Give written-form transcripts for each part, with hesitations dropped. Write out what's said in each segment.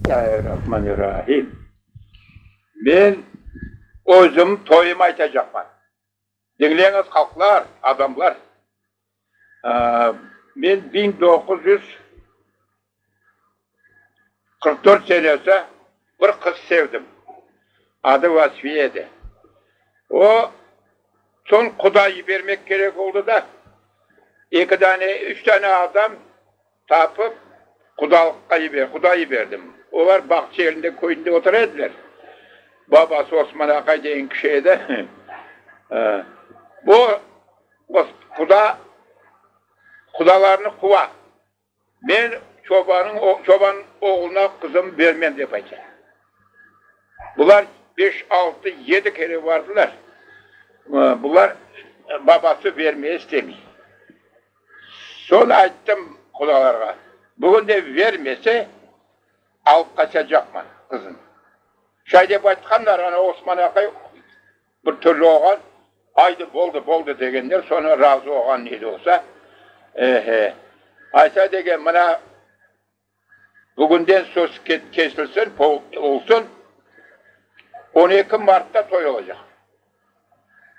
Bismillahirrahmanirrahim. Men özüm toyum aytacaqman. Diñleñiz, halqlar, adamlar. Men 1944 senesi bir qız sevdim. Adı Vasfiye edi. O, soñ quda yibermek kerek oldı da, eki dane, üç dane adam Tapıp, qudalıqqa yiber, quda yiberdim. Olar Bağçaelinde köyünde otura ediler. Babası Osman aqay degen kişi edi. Bu quda qudalarnı quva. Men çobanıñ, çoban oğluna qızımı bermem, dep ayta. Bular beş, altı, yedi kere bardılar. Bular babası bermege istemey. Soñ ayttım qudalarğa, bugün de vermese, alıp qaçacaqman qızın. Şay dep aytqanlar, ana Osman aqay bir türlü olğan, aydı, boldı, boldı degenler, soñra razı olğan ne de olsa. Ehe, aysa degen, mına Bugünden söz kesilsin, olsun, on eki martta toy olacaq.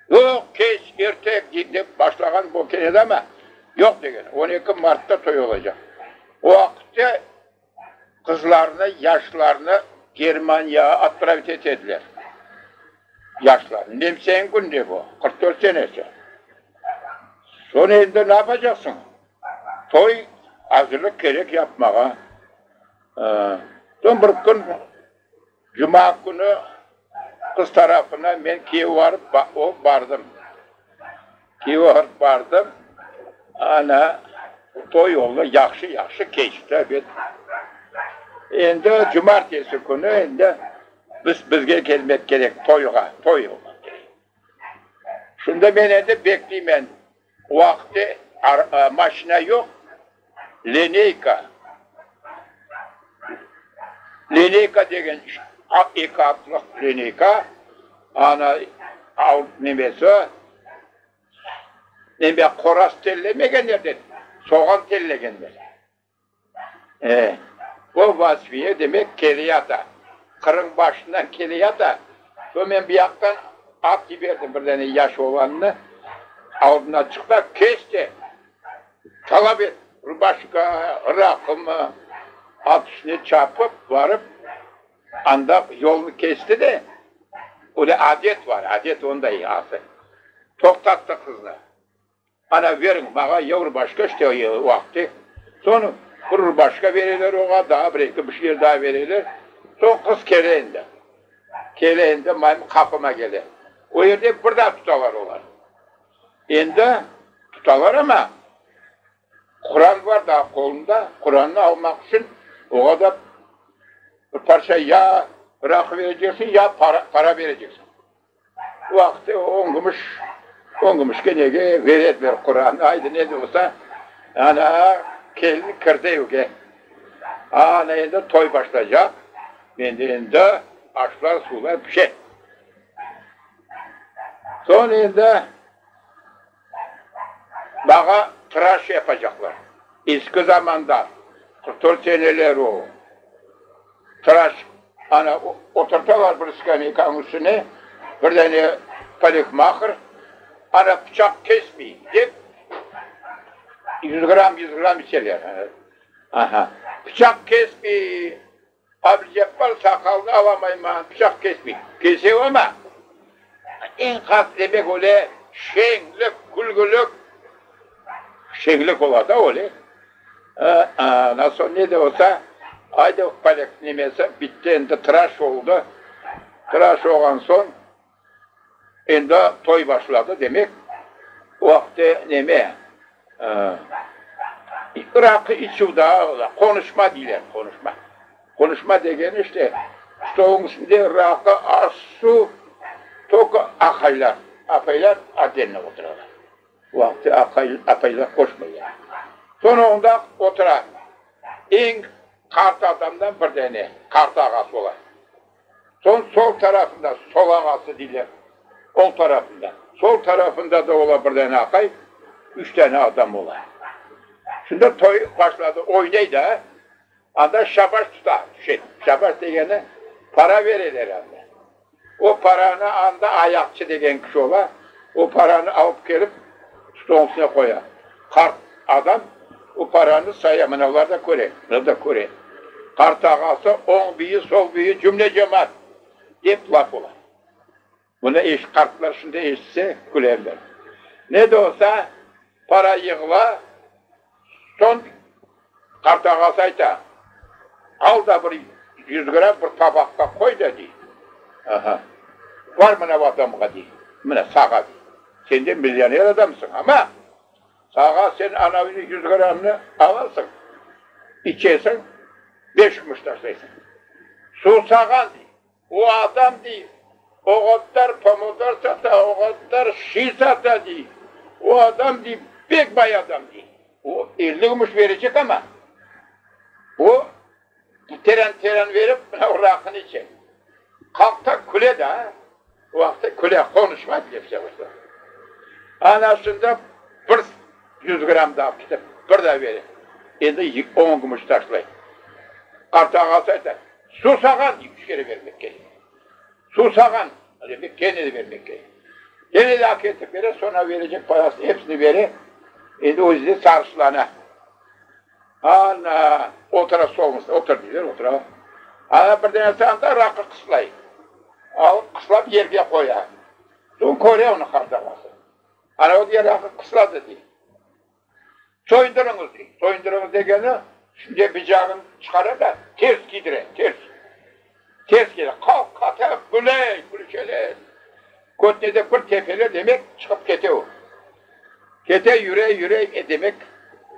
Yoq, keç, erte dep başlağan bu kene de ama, yoq degen, on eki martta toy olacaq. O vaqıtta qızlarnı, yaşlarnı Germaniyağa otpravit ete ediler. Yaşlarnı. Nemseniñ künde bu, 44 senesi. Soñ endi ne yapacaqsıñ? Toy azırlıq kerek yapmağa. Soñ bir kün, cuma künü qız tarafına men kiyev barıp bardım. Kiyev barıp bardım. Ana, toy oldı, yahşı-yahşı keçti, ebet. Endi cumartesi künü endi biz bizge kelmek kerek toyğa, toy olmaq kerek. Şunda men endi bekleymen. O vaqıtte maşina yoq, lineyka, lineyka degen eki atlıq lineyka, ana nemesi, neme qoraz tellemegenler de, soğan tellegenler. E, bu Vasfiye demek keleyata, qırıñ başından keleyata, soñ men bu yaqtan at yiberdim bir dane yaş oğlannı, aldına çıq da kes de, talap et, rubaşka, raqımı, at üstüne çapıp barıp, anda yolnı kesti de, öyle adet bar, adet onday atı, toqtattı qıznı. Ana, beriñ mağa ya urbaşka, işte o vaqıtte. Soñ bir urbaşka bereler oña, daa bir-eki bir şeyler daa bereler. Soñ qız kele endi. Kele endi, menim qapıma kele. O yerde bir daa tutalar olar. Endi tutalar amma, Quran bar daa qolunda, Qurannı almaq içün oğa da bir parça ya raqı bereceksiñ, ya para, para bereceksiñ. O vaqıt on gümüş, on gümüşke nege verediler Quranı, aydı ne de olsa, ana, kelin kirdi evge. Ana endi toy başlaycaq, mende endi aşlar, suvlar pişe. Soñ endi Maña tıraş yapacaqlar. Eski zamanda, 44 seneler o, tıraş, ana, oturtalar bir skameykanıñ üstüne, bir dane parikmaher, ana, pıçaq kesmey, dep, yüz gramm, yüz gramm içeler. Aha, pıçaq kesmey. Abduceppar saqalını alamayman, pıçaq kesmey. Kese amma, eñ qart demek öyle şeñlik, külgülik, şeñlik ola da öyle. Ondan soñ ne de olsa, ayda polek nemesi bitti, endi tıraş oldı. Tıraş olğan soñ, Endi toy başladı, demek, o vaqıtte neme, raqı içüv daa, qonuşma deyler, qonuşma. Qonuşma degeni işte, stolnıñ üstünde raqı, aş, suv, tolko aqaylar, apaylar otdelno oturalar. O vaqıtte aqay, apaylar qoşmaylar. Soñ onda otura, eñ qart adamdan bir dane qart ağası ola. Soñ sol tarafında, sol ağası deyler, oñ tarafında, sol tarafında da ola bir dane aqay, üç dane adam ola. Şunda toy başladı, oynay da. Anda şabaş tuta, tüşe. Şabaş degeni, para bereler anda. O paranı anda ayaqçı degen kişi ola, o paranı alıp kelip stolnıñ üstüne qoya. Qart adam o paranı saya, mına olar da köre, mına da köre. Qart ağası, oñ biyi, sol biyi, cümle cemaat, dep laf ola. Bunı qartlar şimdi eşitse, külerler. Ne de olsa, para yığıla, soñ qart ağası ayta, Al da bir yuz gramm bir tabaqqa qoy da, dey. Aha, bar mına bu adamğa, dey, mına sağa, dey. Sen de millioner adamsıñ, amma sağa sen anavı yuz grammnı alasıñ, içesiñ, beş kümüş taşlaysıñ. Suvsağan, dey. O adam, dey, o qadar pomidor sata, o qadar şiy sata, dey. O adam, dey, pek bay adam, dey. O 50 kümüş berecek amma, o teren-teren berip, mına o raqını içe. Halq ta küle da, o vaqıtta küle, qonuşmay bile bir Ana şunda bir yuz gramm da alıp ketip, bir daa bere. Endi on kümüş taşlay. Qart ağası ayta. Susağan, üç kere bermek kerek. Susağan, demek, kene de bermek kerek. Kene de aketip bere, soñra berecek parasını episini bere, endi özü de sarışlana. Ana, otura stolnıñ üstüne, otur deyler, otura. Ana, birden anda raqı qıslay. Alıp qıslap yerge qoya. Soñ köre onı qartağası. Ana, o diye raqı qısladı, dey. Soyundırıñız, dey. Soyundırıñız degeni, şunday bıcağını çıqara da, ters kiydire, ters. Ters kiydire. Qalq, qata, güley, gülüşeler. Kötüne de bir tepeler, demek, çıqıp kete o. Kete, yüre, yüre, e, demek,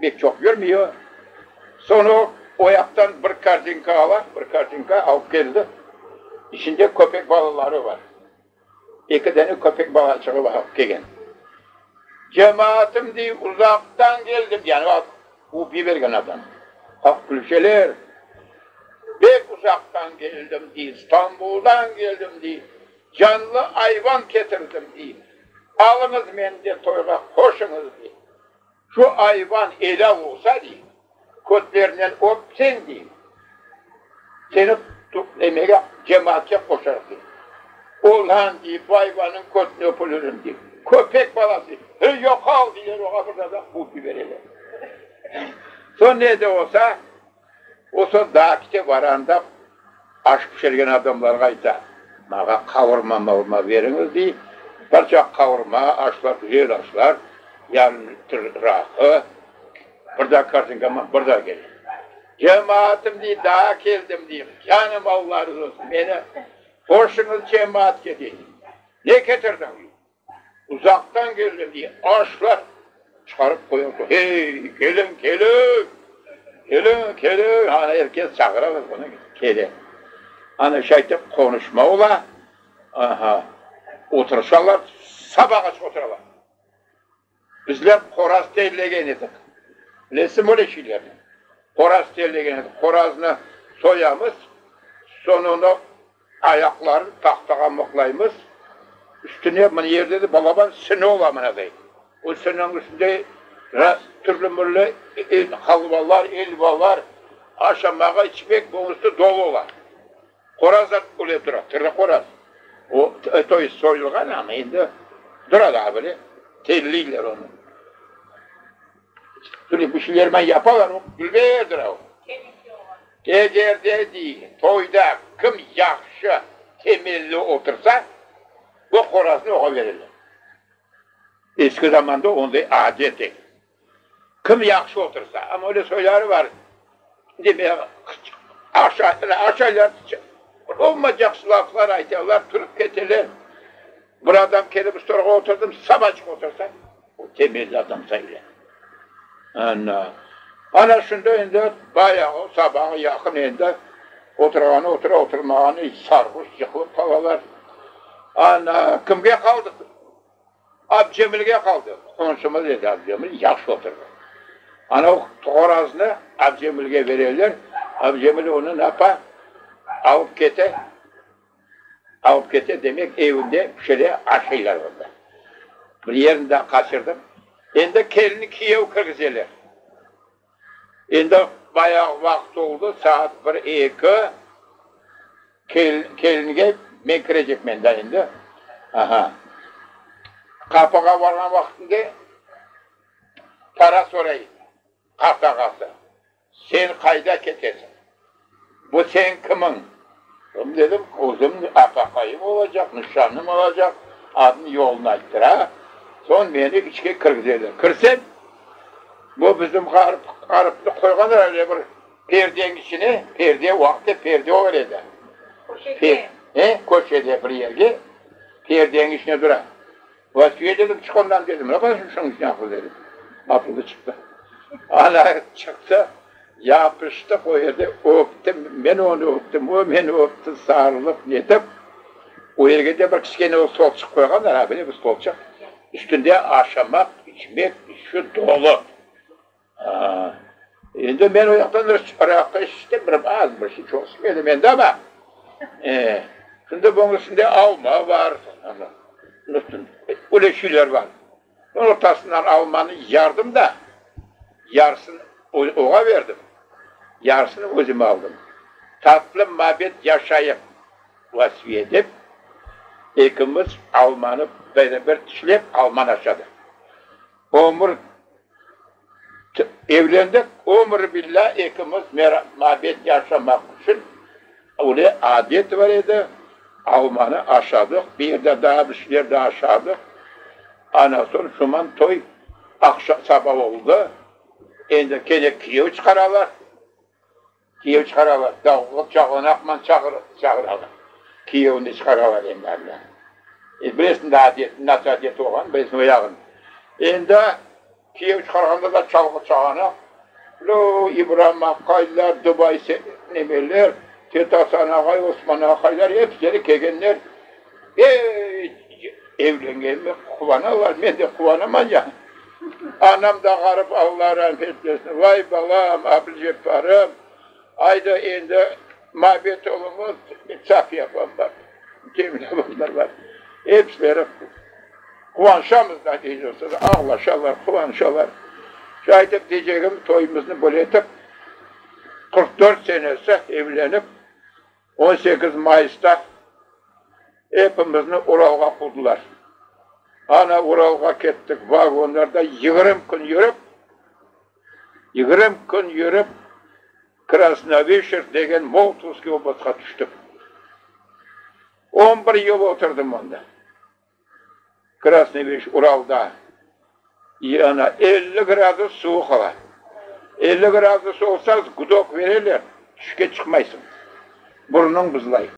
pek çoq yürmey o. Soñ o, o yaqtan bir korzinka ala, bir korzinka alıp keldi. İçinde köpek balaları bar. Eki dane köpek balaçığı bar alıp kelgen. Cemaatım, dey, uzaqtan keldim, yani o quvıp yibergen adam. Halq külüşeler. Pek uzaqtan keldim, dey, İstanbuldan keldim, dey, canlı ayvan ketirdim, dey, alıñız meni de toyğa qoşuñız, dey. Şu ayvan elâl olsa, dey, kötlerinen öpseñ, dey, seni emege, cemaatke qoşarıq, dey. Olân, dey, bu ayvannıñ kötüni öpülirim, dey. Köpek balası, hey, yoqal, deyler oña, bir daa quvıp yibereler. Soñ ne de olsa, o soñ daa kite baranda aş pişirgen adamlarğa ayta, Mağa qavurma-mavurma beriñiz, dey. Parça qavurma, aşlar, güzel aşlar, yarım litr raqı, bir daa korzinkama bir daa kele. Cemaatım, dey, daa keldim, dey, canım Alla razı olsun, meni qoşuñız cemaatke, dey. Ne ketirdiñ, dey. Uzaqtan keldim, dey, aşlar çıqarıp qoyarlar. Hey, keliñ, keliñ! Keliñ, keliñ! Ana, er kes çağıralar bunı, kele. Ana, şaytip qonuşma ola. Aha, oturışalar, sabağace oturalar. Bizler qoraz tellegen edik. Bilesiñmi öyle şeylerni? Qoraz tellegen edik. Qoraznı soyamız, soñ onı ayaqlarını tahtağa mıqlaymız. Üstüne mına yerde de balaban sini ola mınaday. O sininiñ üstünde türlü-mürlü halvalar, elvalar, aşamağa, içmek bunıñ üstü dolu ola. Qoraz da öyle tura, tiri qoraz. O, to est soyulğan, amma endi dura daa bile, telleyler onı. Türlü bir şeylermen yapalar, o dülber dura o. Eger de, dey, toyda kim yahşı, temelli otursa, bu qoraznı oña bereler. Eski zamanda onday adet edi. Kim yahşı otursa, amma öyle soyları bar, deme, aşaylar, olmaycaq laflar aytalar, turıp keteler. Bir adam kelip stolğa oturdım, sabaçıq otursa, o temelli adam sayıla. Ana, ana şunda endi bayağı sabağa yaqın endi oturğanı otura, oturmağanı sarğuş yıqılıp qalalar. Ana, kimge qaldı? Abcemilge qaldı. Qonşumız edi Abcemil, yahşı oturdı. Ana o qoraznı Abcemilge bereler, Abcemil onı napa? Alıp kete, alıp kete, demek, evinde pişire, aşaylar onda. Bir yerini daa qaçırdım. Endi kelin-kiyev kirgizeler. Endi. bayağı vaqıt oldı, saat bir, eki, kelinge men kirecekmen da endi. Aha. Qapığa barğan vaqtında para soray qart ağası. Sen qayda ketesiñ? Bu seniñ kimiñ? Kim dedim, özüm apaqayım olacaq, nişanlım olacaq, adını yolunı ayttıra. Soñ meni içke kirgizedi. Kirsem, bu bizim ğarip, ğaripni qoyğanlar öyle bir perdeniñ içine, perde, o vaqıtta perde olur edi. Köşege. He, köşede bir yerge, perdeniñ içine dura. Vasfiye dedim, çıq ondan dedim, ne qadar şunıñ içine aqıl dedim. Atıldı çıqtı. Ana çıqtı, yapıştıq o yerde, öptim, men onı öptim, o meni öpti, sarılıp netip, o yerge de bir kiçkene o stolçıq qoyğanlar, ha, bile bir stolçıq, üstünde aşamaq, içmek, şu dolu. Endi men o yaqtan raqı içtim, bir az bir şey, çoq içmedim endi amma. Şimdi bunıñ üstünde alma bar, öyle şeyler bar. Ortasından almanı yardım da, yarısını oña berdim, yarısını özüm aldım. Tatlı mabet yaşayıq, Vasfiye, dep, ekimiz almanı beraber tişlep almanı aşadıq. Ömür evlendik, ömür billâ ekimiz mabet yaşamaq içün öyle adet bar edi, almanı aşadıq, bir yerde daa bir şeyler de aşadıq. Ana soñ şuman toy aqşam saba oldı, endi kene kiyev çıqaralar. Kiyev çıqaralar, davul çağanaqman çağıralar. Kiyevni çıqaralar endi anda. Bilesiñ de adet, nasıl adet olğanın bilesiñ o yağın. Endi kiyev çıqarğanda da çalğı çağanaq, lo, İbram aqaylar, Dubay nemeler, Tetasan aqay, Osman aqaylar episi kelgenler. Ey, evlengenime quvanalar, men de quvanaman ya. Anam da ğarip, Alla rahmet etsin, Vay, balam, Ablcepparım, ayda endi mabet oluñız, Safiye apam bar, Cemile apamlar bar, episileri quvanışamız da, ağlaşalar, quvanışalar. Şay etip, deycegim, toyumıznı böyle etip, 44 senesi evlenip, 18 mayısta epimizni Uralğa quvdılar. Ana Uralğa kettik, vagonlarda 20 kün yürip, 20 kün yürip, Krasnovişer degen Molotovskiy oblastqa tüştik. 11 yıl oturdım onda. Krasnoviş, Uralda. Ana 50 gradus suvuq ava. 50 gradus olsa, gudok bereler, tüşke çıqmaysıñ. Burnıñ buzlay.